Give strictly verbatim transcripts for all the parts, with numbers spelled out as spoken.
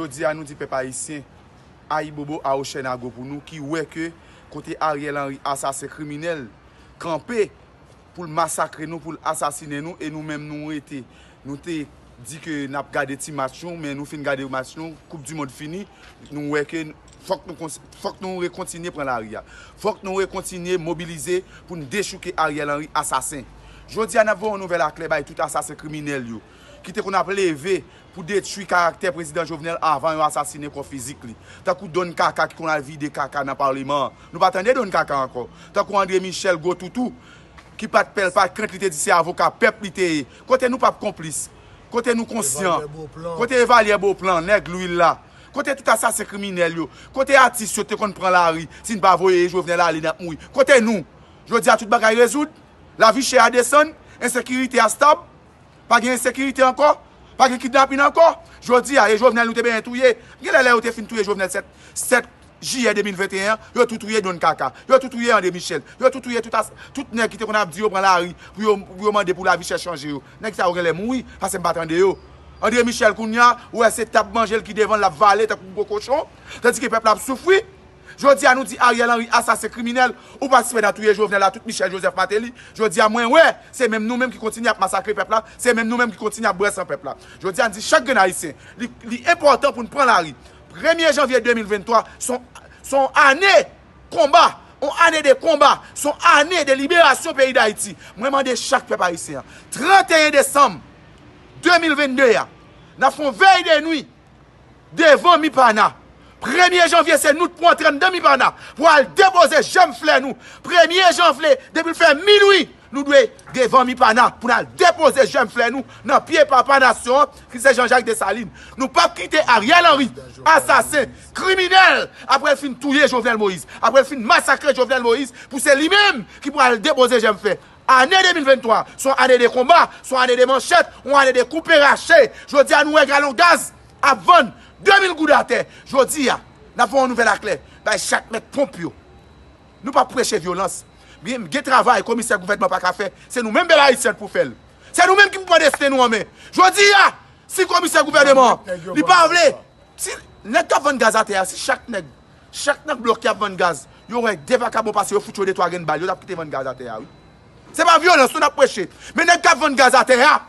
Jodi a nou di pèp ayisyen, ayibobo a Ocenago pou nou ki wè ke kote Ariel Henry, asasen kriminèl, kanpe pou l masakre nou, pou l asasinen nou, e nou menm nou rete. Nou te di ke n ap gade ti match nou, men nou fin gade match nou, Koup di Mond fini, nou wè ke fòk nou kons-, fòk nou rekontinye pran lari a. Fòk nou rekontinye mobilize pou n dechouke Ariel Henry, asasen. Jodi a, n ap voye yon nouvèl aklè bay tout asasen kriminèl yo, ki te konn ap leve pou detwi karaktè Prezidan Jovenel avan yo asasinen kò fizik li. Tankou Don Kaka ki konn al vide kaka nan Paleman an. Nou pa tande Don Kaka ankò. Tankou André Michel, gwo toutou, ki pa t pè l pa t krent, li te di se avoka pèp li te ye. Kote nou pap konplis? Kote nou konsyan? Kote Evalyè Boplan, nèg lwil la? Kote tout asasen kriminèl yo? Kote atis yo te konn pran lari si n pa voye Jovenel ale, n ap mouri? Kote nou? Jodi a tout bagay rezoud? Lavi chè a desann? Ensekirite a stab? Pa gen ensekirite ankò? Pa gen kidnapin ankò? Jodi a, e Jovenel nou te benyen touye? Genlè lè yo te fin touye Jovenel sèt, sèt jiyè de mil venteyen an, yo tou touye Don Kaka, yo tou touye André Michel, yo tou touye tout as-, tout nèg ki te konn ap di yo pran lari pou yo, pou yo mande pou lavi chè chanje yo. Nèg sa yo genlè mouri, paske m pa tande yo. André Michel kounye a, ou wè se tab manje l ki devan l, l ap vale tankou gwo kochon, tandike pèp la ap soufri. Jodi a nou di Ariel Henry asasen kriminèl, ou patisipe nan touye Jovenel la, tout Michel Joseph Martelly. Jodi a mwen wè, se menm nou menm ki kontinye ap masakre pèp la, se menm nou menm ki kontinye ap bwè san pèp la. Jodi a n di chak grenn ayisyen, li, li enpòtan pou n pran lari. Premye janvye de mil venntwa, se yon, se yon ane konba, yon ane de konba, se yon ane de liberasyon peyi Dayiti. Mwen mande chak pèp ayisyen an, tranteyen desanm de mil vennde a, n ap fè yon vèy de nwi devan Mipana. Premye janvye, se nou t pou antre anndan Mipana pou al depoze jèm flè nou. Premye janvye, depi l fè minwi, nou dwe devan Mipana pou n al depoze jèm flè nou nan pye papa nasyon an, ki se Jean Jacques Dessalines. Nou p ap kite Ariel Henry, asasen, kriminèl, apre l fin touye Jovenel Moïse, apre l fin masakre Jovenel Moïse, pou se li menm ki pral depoze jèm flè. Ane de mil venntwa, se yon ane de konba, se yon ane de manchèt, yon ane de koupe rache. Jodi a, nou wè galon gaz ap vann de mil goud atè. Jodi a, n ap fè yon nouvèl aklè bay chak mèt ponp yo. Nou p ap preche vyolans. Gen, gen travay komisè gouvènman pa ka fè, se nou menm pèp ayisyen pou fè l. Se nou menm ki pou pran desten nou an men. Jodi a, si komisè gouvènman an, li pa vle, si nèg k ap vann gaz atè a, si chak nèg, chak nan blòk ki ap vann gaz, yo wè de vakabon pase, yo fout yo de twa grenn bal, yo t ap kite vann gaz atè a, wi. Se pa vyolans nou n ap preche. Men nèg k ap vann gaz atè a,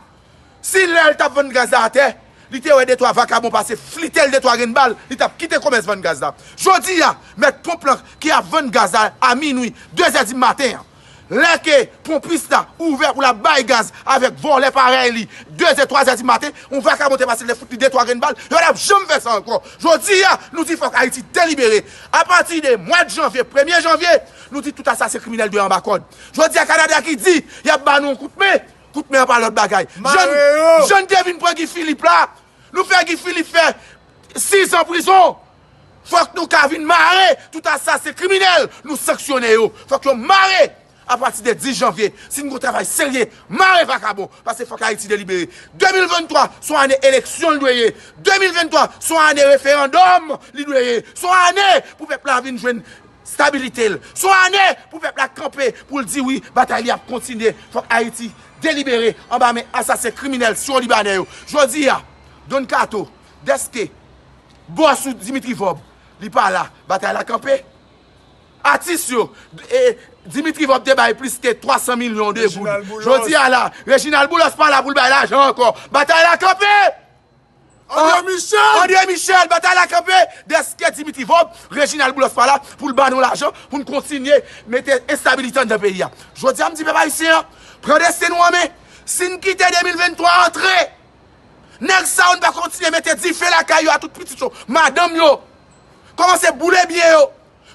si lè l t ap vann gaz la atè, li te wè de twa vakabon pase, flite l de twa grenn bal, li t ap kite komès vann gaz la. Jodi a, mèt ponp lan ki ap vann gaz la a minwi, de zè di maten an, lè ke ponpis la ouvè pou l ap bay gaz avèk vòlè parèy li, de zè, twa zè di maten, yon vakabon te pase, l te fout li de twa grenn bal, yo p ap janm fè sa ankò. Jodi a, nou di fòk Ayiti delibere. Apati de mwa janvye, premye janvye, nou di tout asasen kriminèl dwe anba kòd. Jodi a, Kanada ki di y ap ba nou yon kout men, kout men an pa lòt bagay. Jan, jan n te vin pran Guy Philippe la, nou fè Guy Philippe fè sis an prizon. Fòk nou ka vin mare tout asasen kriminèl, nou sanksyone yo. Fòk yo mare apati de dis janvye. Si n gon travay serye, mare vakabon, paske fòk Ayiti delibere. De mil venntwa, se yon ane eleksyon l dwe ye. De mil venntwa, se yon ane referandòm li dwe ye. Se yon ane pou pèp la vin jwenn stabilite l. Se yon ane pou pèp la kanpe, pou l di wi, batay li ap kontinye. Fòk Ayiti delibere anba men asasen kriminèl syo libanè yo. Jodi a, Don Kato, dèske bòs ou Dimitri Vorbe, li pa la, batay la kanpe. Atis yo, e, Dimitri Vorbe te bay plis ke twa san milyon de goud. Reginald Boulos. Jodi a la, Reginald Boulos pa la pou l bay lajan ankò. Batay la kanpe! André Michel! André Michel, batay la kanpe! Dèske Dimitri Vorbe, Reginald Boulos pa la pou l ba nou lajan, pou n kontinye mete enstabilite anndan peyi a. Jodi a, m di pèp ayisyen an, pran desten nou an men. Si n kite de mil venntwa antre, nèg sa yo, n pa kontinye mete dife lakay yo a tout pitit yo, madanm yo, kòmanse boule byen yo,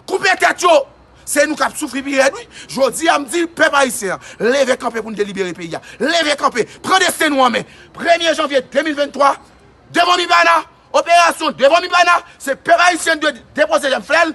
koupe tèt yo. Se nou k ap soufri pi rèd, wi. Jodi a, m di pèp ayisyen an, leve kanpe pou n delibere peyi a. Leve kanpe, pran desten nou an men. Premye janvye de mil venntwa, devan Mipana, operasyon devan Mipana, se pèp ayisyen dwe depoze jèm flè l.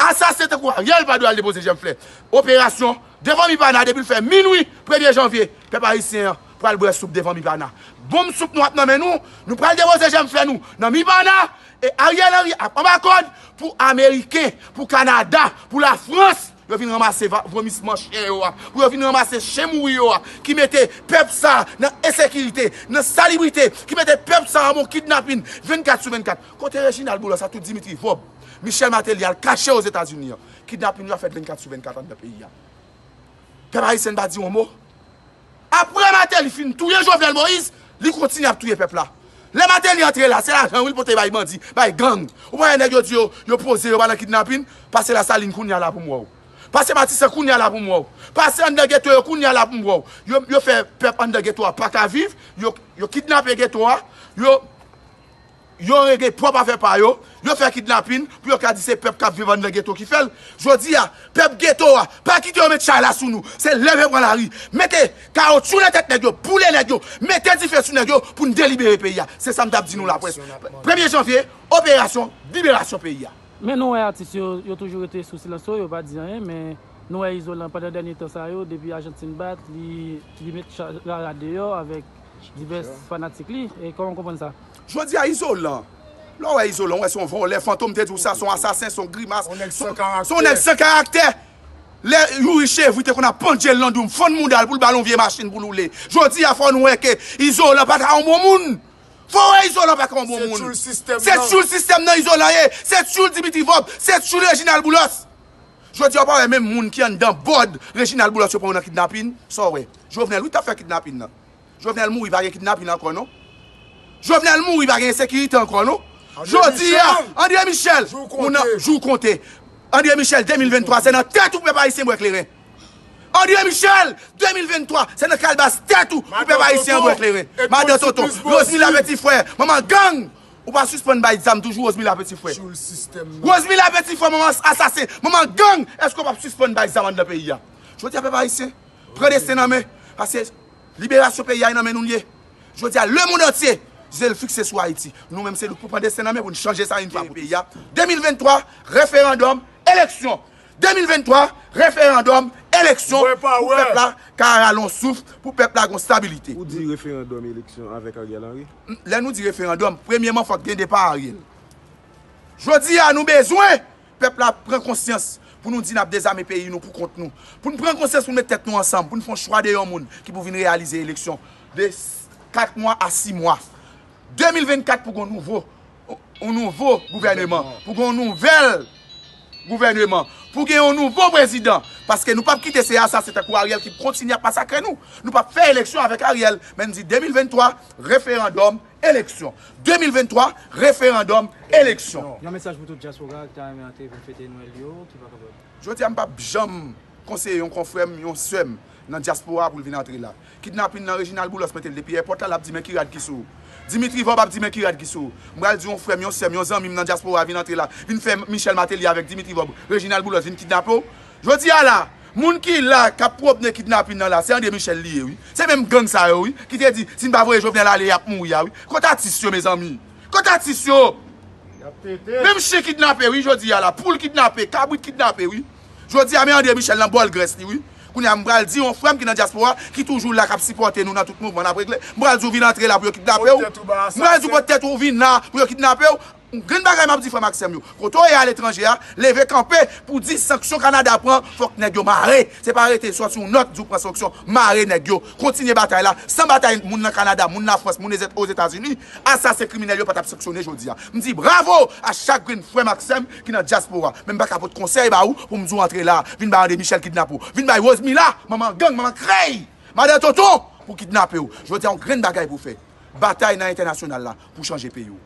Asasen tankou Ariel pa dwe al depoze jèm flè. Operasyon devan Mipana, depi l fè minwi premye janvye, pèp ayisyen an pral bwè soup devan Mipana. Bonm soup nou ap nan men nou, nou pral depoze jèm flè nou nan Mipana, e Ariel Henry ap anba kòd pou Ameriken, pou Kanada, pou Lafrans. Yo vin ranmase vomisman chen yo a, pou yo vin ranmase chen mouri yo a, ki mete pèp sa a nan ensekirite, nan salibrite, ki mete pèp sa a anba yon kidnapin vennkat sou vennkat. Kote Reginald Boulos ak tout Dimitri Vorbe, Michel Martelly al kache Ozetazini an? Kidnapin yo ap fèt vennkat sou vennkat anndan peyi a. Pèp ayisyen pa di yon mo. Apre Martelly fin touye Jovenel Moïse, li kontinye ap touye pèp la. Lè Martelly antre la, se lajan wi l pote bay bandi, bay gang. Ou pa wè nèg yo di yo, yo poze, yo pa nan kidnapin, pase Lasalin kounye a la pou m wè w. Pase Matisan kounye a la pou m wè w. Pase anndan geto yo kounye a la pou m wè w. Yo, yo fè pèp anndan geto a pa ka viv, yo, yo kidnape geto a, yo, yo regle pwòp afè pa yo, yo fè kidnapin pou yo ka di se pèp k ap viv anndan geto ki fè l. Jodi a, pèp geto a, pa kite yo met chay la sou nou. Se leve pran lari, mete kawotchou nan tèt nèg yo, boule nèg yo, mete dife sou nèg yo pou n delibere peyi a. Se sa m t ap di nou la près. Premye janvye, operasyon liberasyon peyi a. Men nou wè atis yo, yo toujou rete sou silans yo, yo pa di anyen, men nou wè Izolan pandan dènye tan sa yo, depi Ajantin bat, li, li met cha- rara deyò avèk divès fanatik li. E kòman w konprann sa? Jodi a Izolan, lè w wè Izolan, w wè se yon vòlè, Fantom te di w sa, se yon asasen, se yon grimas, se yon nèg san karaktè. Lè Youri Chevri te konn ap pandye l nan dou m, fann mouda l pou l ba l yon vye machin pou l woule. Jodi a fò nou wè ke Izolan pa ka yon bon moun. Fò w wè Izolan pa ka yon bon moun. Se tchoul sistèm nan Izolan ye. Se tchoul Dimitri Vorbe. Se tchoul Reginald Boulos. Jodi a w pa wè menm moun ki anndan bòd Reginald Boulos yo pran yo nan kidnapin? Sa w wè? Jovenel wi t ap fè kidnapin nan. Jovenel mouri pa gen kidnapin ankò non. Jovenel mouri pa gen ensekirite ankò non. Jodi a, André Michel, jou konte. André Michel, de mil venntwa, se nan tèt ou pèp ayisyen bwè kleren. André Michel, de mil venntwa, se nan kalbas tèt ou pou pèp ayisyen an bwè kleren. Madan Tonton, Rosemila Petit Frè, manman gang, ou pa sispann bay zam toujou Rosemila Petit Frè. Rosemila Petit Frè, manman asasen, manman gang, èske w p ap sispann bay zam anndan peyi a? Jodi a pèp ayisyen, pran desten nan men, paske liberasyon peyi a nan men nou l ye. Jodi a lemonn antye, je l fikse sou Ayiti. Nou menm se nou k pou pran desten nan men pou n chanje sa yon fwa pou peyi a. De mil venntwa, referandòm, eleksyon. De mil venntwa, referandòm, eleksyon, pou pèp la ka rale yon souf, pou pèp la gen stabilite. Ou di referandòm, eleksyon avèk Ariel Henry? Lè nou di referandòm, premyèman fòk gen depa Ariel. Jodi a nou bezwen pèp la pran konsyans pou nou di n ap dezame peyi nou pou kont nou. Pou n pran konsyans pou n met tèt nou ansanm, pou n fè yon chwa de yon moun ki pou vin reyalize eleksyon de kat mwa a sis mwa. De mil vennkat pou gen yon nouvo, yon nouvo gouvèneman, pou gen yon nouvèl gouvèneman, pou gen yon nouvo prezidan. Paske nou p ap kite se asasen tankou Ariel ki kontinye ap masakre nou. Nou p ap fè eleksyon avèk Ariel. Men n di de mil venntwa, referandòm, eleksyon. De mil venntwa, referandòm, eleksyon. Yon mesaj pou tout dyaspora ki ta renmen antre vin fete Nwèl yo, ki pa kapab. Jodi a, m p ap janm konseye yon konfrè m, yon sè m nan dyaspora pou l vin antre la. Kidnapin nan Reginald Boulos mete l depi èpòt la, l ap di men ki rad ki sou ou. Dimitri Vorbe ap di men ki rad ki sou ou. M pral di yon frè m, yon sè m, yon zanmi m nan dyaspora vin antre la, vin fè Michel Martelly avèk Dimitri Vorbe, Reginald Boulos vin kidnape w. Jodi a la, moun ki la k ap pwomne kidnapin nan la, se André Michel li ye wi. Se menm gang sa yo wi, ki te di si n pa voye Jovenel ale y ap mouri a wi. Kote atis yo mezanmi? Kote atis yo? Menm chen kidnape wi jodi a la, poul kidnape, kabrit kidnape wi. Jodi a men André Michel nan bòl grès li wi. Kounye a m pral di yon frè m ki nan dyaspora, ki toujou la k ap sipòte nou nan tout mouvman n ap regle, m pral di w vin antre la pou yo kidnape w. M pral di w pot tèt ou vin la pou yo kidnape w. Yon grenn bagay m ap di frè m ak sè m yo. Kote w ye aletranje a, leve kanpe pou di sanksyon Kanada pran, fòk nèg yo mare. Se pa rete sòti yon nòt di w pran sanksyon, mare nèg yo. Kontinye batay la. San batay moun nan Kanada, moun Lafrans, moun Ozetazini, asasen kriminèl yo pa t ap sanksyone jodi a. M di bravo a chak grenn frè m ak sè m ki nan dyaspora. Men m pa ka pot konsèy ba ou pou m di w antre la, vin bay André Michel kidnape w, vin bay Rosemila, manman gang, manman krèy, madan tonton pou kidnape w. Jodi a yon grenn bagay pou w fè. Batay nan entènasyonal la pou chanje peyi w.